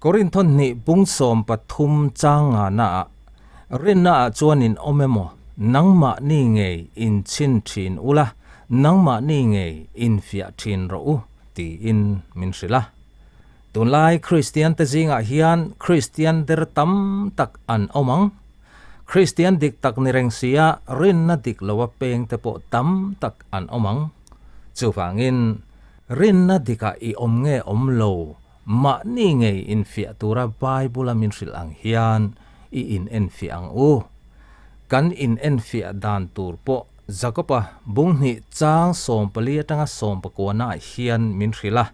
Korinthon hnih bung 13 chang ngana ah rinna ah chuan in awm emaw nangmahni ngei in chhin thin ula, nangmahni ngei in fiah thin rawh u tiin min hrilh a. Tunlai Kristian te zingah hian Kristian der tam tak an awm ang. Kristian dik tak ni reng sia rinna dik lo a peng te pawh tam tak an awm ang. Chuvangin, rinna dikah i awm nge awm lo, mahni ngei infiah tura Bible-a min hrilh ang hian i inenfiah ang u. Kan inenfiah dan tur pawh Jakob-a bung hnih chang 14 atanga sawmpakuanaah hian min hrilh a,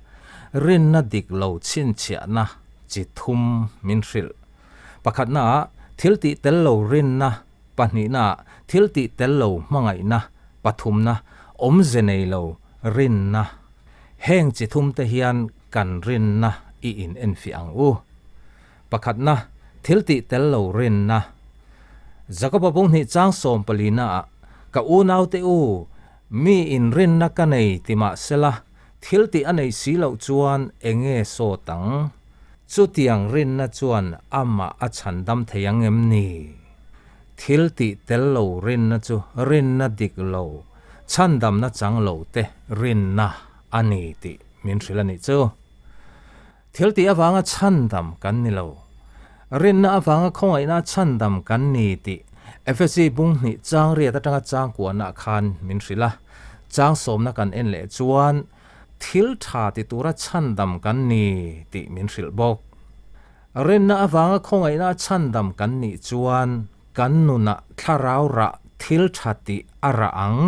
rinna dik lo chhinchhiahna chi thum min hrilh. Pakhatnaah thil tih tel lo rinna, pahnihnaah thil tih tel lo hmangaihna, pathumna awmze nei lo rinna. Heng chi thumte hian kan rinna i in enfiah ang u. Pakhatna, thil tih tel lo rinna. Jakoba bung hnih chang sawmpalinaah, Ka unaute u, mi in rinna ka nei ti mah sela, thil tih a nei si loh chuan enge sawt ang? Chutiang rinna chuan amah a chhandam thei ang em ni? Thil tih tel lo rinna chu rinna dik lo, chhandamna chang lo te rinna a ni tih min hrilh a nih chu. Thil tih avanga chhandam kan ni lo. Rinna avanga khawngaihna chhandam kan ni tih Efesi bung hnih chang riat atanga chang kuahna khan min hrilh a. Chang sawmna kan en leh chuan thil tha ti tura chhandam kan ni tih min hrilh bawk. Rinna avanga khawngaihna chhandam kan nih chuan kan nunah thlarau rah thil tha tih a rah ang.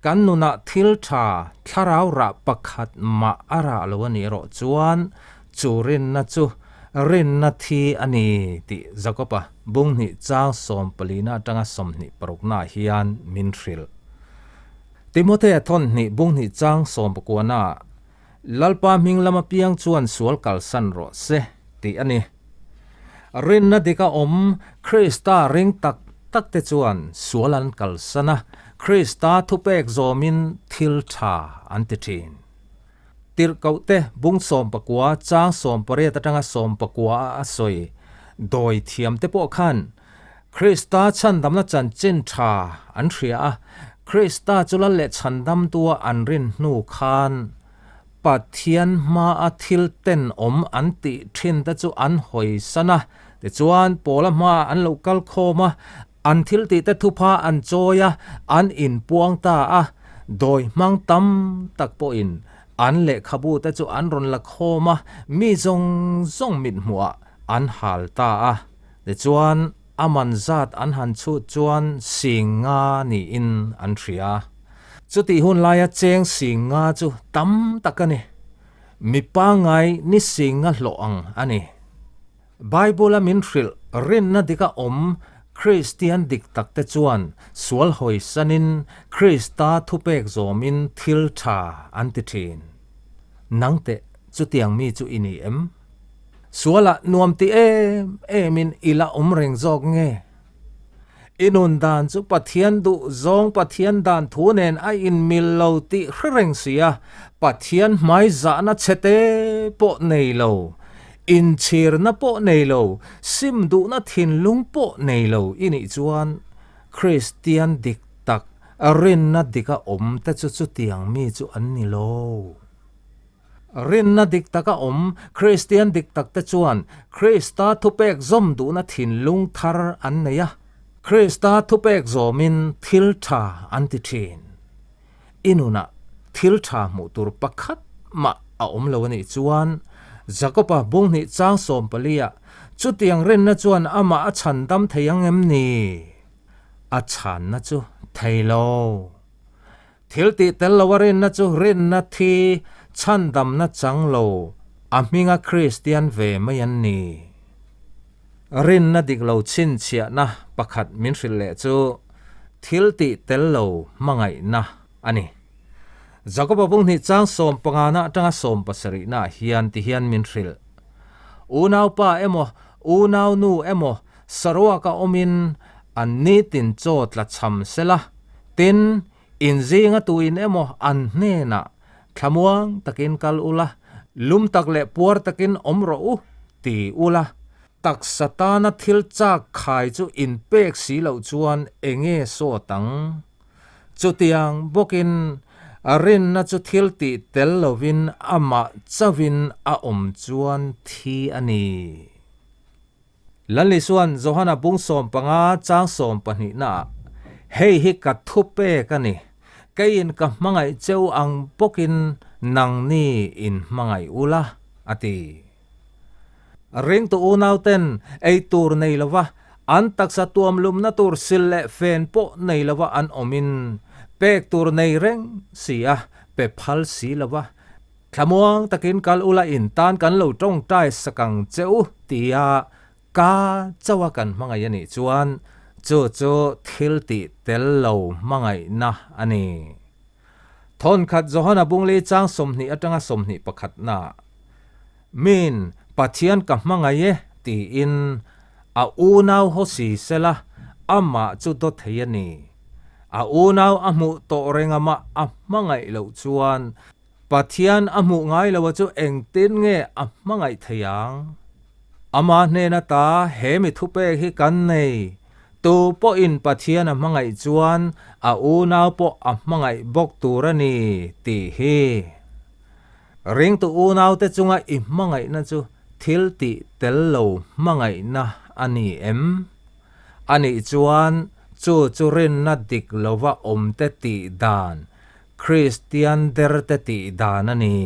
Kan nunah thil tha, thlarau rah pakhat mah a rah lo a nih erawh chuan chu rinna chu rinna thi a ni tih Jakob-a bung hnih chang sawmpalina atanga sawmhnih paruknaah hian min hrilh. Timothea thawn hnih bung hnih chang sawmpakuanaah, Lalpa hming lama piang chuan sual kalsan rawh se tih a ni. Rinna dika awm Krista ring tak tak te chuan sual an kalsan a, Krista thupek zawmin thil tha an ti thin. Tirhkohte bung 19 chang 18 atanga 19 a sawi dawi thiam te pawh khan Krista chhandamna chanchin tha an hria a, Krista chu lal leh chhandamtua an rin hnu khan Pathian hmaa thil tenawm an tih thin te chu an hawisan a, tichuan Paula hmaah an lo kal khawm a, an thil tih te thupha an chawi a, an inpuang ta a, dawi hmang tam tak pawhin an lehkhabu te chu an rawn la khawm a, mi zawng zawng mithmuhah an hal ta a. Tichuan, a man zat an han chhut chuan sing nga niin an hria. Chutih hun laia cheng sing nga chu tam tak a ni. Mi pangngai ni sing nga hlawh ang a ni. Bible-a min hrilh rinna dika awm Kristian dik takte chuan sual hawisanin Krista thupek zawmin thil tha an ti thin. Nangteh chutiang mi chu i ni em? Sualah nuam ti em emin i la awm reng zawk nge? I nun dan chu Pathian duh zawng Pathian dan thu nen a inmil lo tih hre reng si a, Pathian hmaizahna chhete pawh nei lo, inchhirna pawh nei lo, sim duhna thinlung pawh nei lo i nih chuan Kristian dik tak, rinna dika awm te chu chutiang mi chu an ni lo. Rinna dik taka awm Kristian dik takte chuan Krista thupek zawm duhna thinlung thar an nei a, Krista thupek zawmin thil tha an ti thin. I nunah thil tha hmuh tur pakhat mah a awm lo a nih chuan, Jakoba bung hnih chang 14-ah, Chutiang rinna chuan amah a chhandam thei ang em ni? A chhanna chu thei lo. Thil tih tel lo a rinna chu rinna thi chhandamna chang lo a hminga Kristian ve mai an ni. Rinna dik lo chhinchhiahna pakhat min hrilh leh chu thil tih tel lo hmangaihna a ni. Jakoba bung hnih chang 15 na atanga 17 na hian ti hian min hrilh. Unaupa emaw, unaunu emaw saruaka awmin an nitin chaw tla chham sela, tin, inzinga tuin emaw an hnenah thlamuang takin kal ula, lum tak leh puar takin awm rawh u ti ula, taksa tana thil chak khai chu in pek si loh chuan enge sawt ang? Chutiang bawkin rinna chu thil tih tel lovin amah chauhin a awm chuan thi a ni. Lal Isua'n Johana bung 15 chang 12 naah, Hei hi ka thupek a ni, keiin ka hmangaih cheu ang bawkin nangni in hmangaih ula, a ti. Ringtu unauten ei tur nei lova an taksa tuamlumna tur sil leh fen pawh nei lova an awmin pek tur nei reng si a, pe phal si lova Thlamuang takin kal ula in tan kan lo tawngtai sak ang che u tia ka chauha kan hmangaih a nih chuan chu chu thil tih tel lo hmangaihna a ni. Thawnkhat Johana Bungli chang 20 atanga 21 na Min Pathian ka hmangaih e tiin a unau haw si sela amah chu dawt thei a ni. A unau a hmuh tawh reng amah a hmangaih loh chuan Pathian a hmuh ngai lo a chu engtin nge a hmangaih thei ang? Ama hnen ata he mi thupek hi kan nei, Tu pawhin Pathian a hmangaih chuan a unau pawh a hmangaih bawk tur a ni tih hi. Ringtu unaute chunga i hmangaihna chu thil tih tel lo hmangaihna a ni em? A nih chuan chu chu rinna dik lova awmte tih dan Kristian derte tih dan a ni.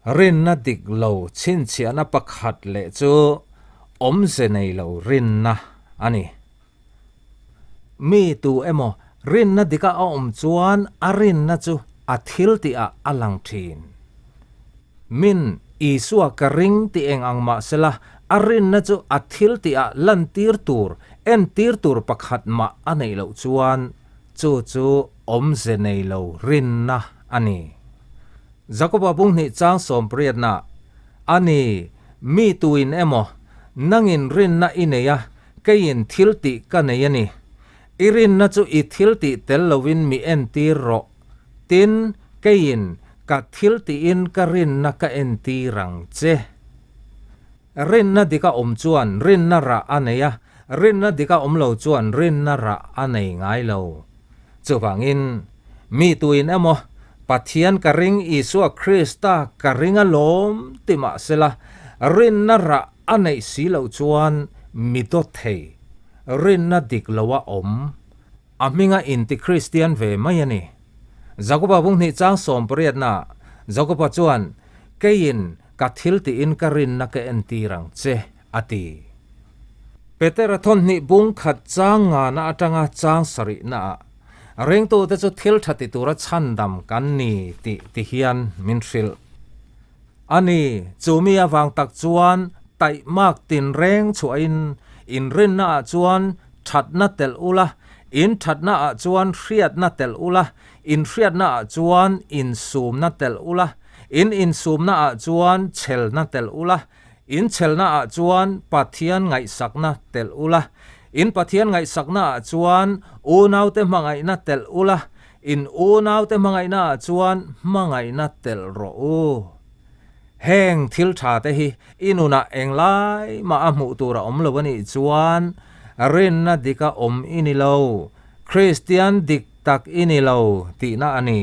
Rinna dik lo chhinchhiahna pakhat leh chu awmze nei lo rinna a ni. Mi tu emaw rinna dika a awm chuan a rinna chu a thil tihah a lang thin. Min Isua ka ring ti eng ang mah sela, a rinna chu a thil tihah lantir tur, entir tur pakhat mah a neih loh chuan Chu chu awmze nei lo rinna a ni. Jakoba bung hnih chang 80 na, A ni, mi tuin emaw, nangin rinna i nei a, keiin thil tih ka nei a ni. I rinna chu i thil tih tel lovin mi entir rawh. Tin, keiin ka thil tihin ka rinna ka entir ang che. Rinna dik a awm chuan rinna rah a nei a, rinna dik a awm lo chuan rinna rah a nei ngai lo. Chuvangin, mi tuin emaw, Pathian ka ring Isua Krista ka ring a lawm ti mah sela, rinna rah a neih si loh chuan mi dawt thei, rinna dik lo a awm. A hminga inti Kristian ve mai a ni. Jakoba bung hnih chang 80 naah Jakoba chuan, Keiin Ka thil tiin ka rinna ka entir ang che, a ti. Petera thawnhnih bung khat chang ngana atanga chang sarihnaah, Ringtute chu thil tha ti tura chhandam kan ni tih ti hian min hrilh. A ni, chu mi avang tak chuan taihmak tinreng chhuahin inrinnaah chuan thatna telh ula, in thatnaah chuan hriatna telh ula, Inhriatnaah chuan insumna telh ula, in insumnaah chuan chhelna telh ula, in chhelnaah chuan Pathian ngaihsakna telh ula, in Pathian ngaihsaknaah chuan unaute hmangaihna telh ula, in unaute hmangaihnaah chuan hmangaihna telh rawh u. Heng thil tha te hi i nunah englai mah a hmuh tur a awm lo a nih chuan rinna dika awm i ni lo. Kristian dik tak i ni lo tihna a ni.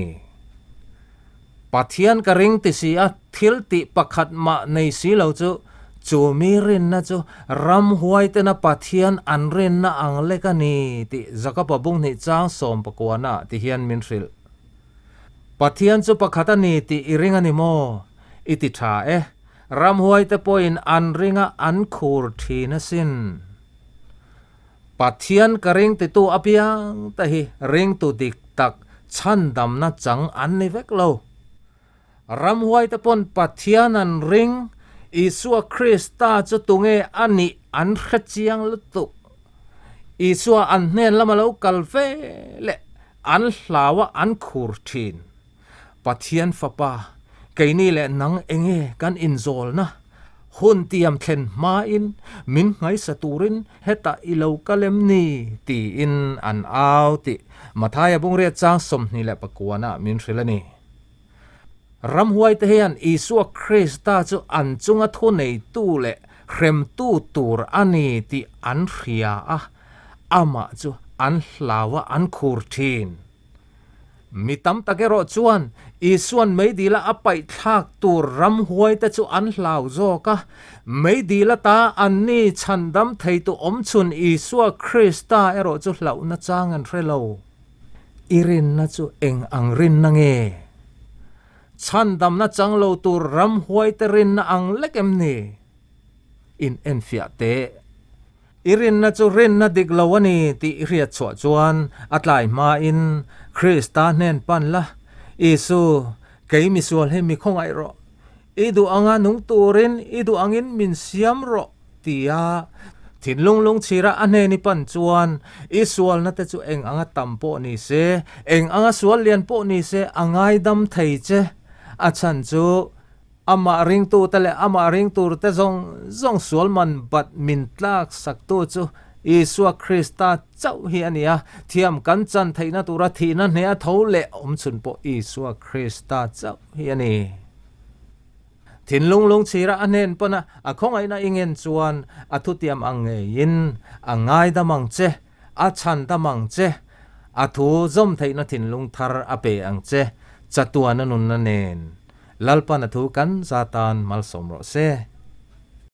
Pathian ka ring ti si a, thil tih pakhat mah nei si lo chu, chu mi rinna chu ramhuaitena Pathian an rinna ang lek a ni tih Jakoba bung hnih chang 19 ah ti hian min hrilh. Pathian chu pakhat a ni tih i ring a ni maw? I ti tha e. Ramhuaite pawhin an ringa an khur thin asin. Pathian ka ring titu apiang te hi ringtu dik tak chhandamna chang an ni vek lo. Ramhuai te pawn Pathian an ring, Isua Krista chu tunge a nih an hre chiang lutuk. Isua an hnen lama lo kal ve leh an hlau a an khur thin. Pathian Fapa, keini leh nang enge kan inzawlna? Hun tiam thlen hmain min nghaisa turin hetah i lo kal em ni? tiin an au tih Mathaia bungriat chang 29 ah min hrilh a ni. Ramhuaite hian Isua Krista chu an chunga thuneitu leh hremtu tur a ni tih an hria a, amah chu an hlau a, an khur thin. Mi tam tak erawh chuan Isua'n meidila a paih thlak tur ramhuaite chu an hlau zawk a, meidil ata anni chhandam theitu awmchhun Isua Krista erawh chu hlauhna chang an hre lo. I rinna chu eng ang rinna nge? Chhandamna chang lo tur ramhuaite rinna ang lek em ni? In enfiah teh. I rinna chu rinna dik lo a ni tih i hriat chhuah chuan a tlai hmain Krista hnen pan la, Isu, kei misual hi mi khawngaih rawh. I duh anga nung turin i duh angin min siam rawh tia thinlung lungchhira a hnen i pan chuan i sualna te chu eng anga tam pawh ni se, eng anga sual lian pawh ni se a ngaidam thei che. A chhan chu Amah ringtute leh amah ring turte zawng zawng sual man bat min tlak saktu chu Isua Krista chauh hi a ni a, thiam kan chan theihna tura thihna hneh a tho leh awm chhun pawh Isua Krista chauh hi a ni. Thinlung lungchhira a hnen pawna a khawngaihna i ngen chuan a thutiam ang ngeiin a ngaidam ang che, a chhandam ang che, a thu zawm theihna thinlung thar a pe ang che, chatuana nunna nen. Lalpan a thu kan za tan malsawm rawh se.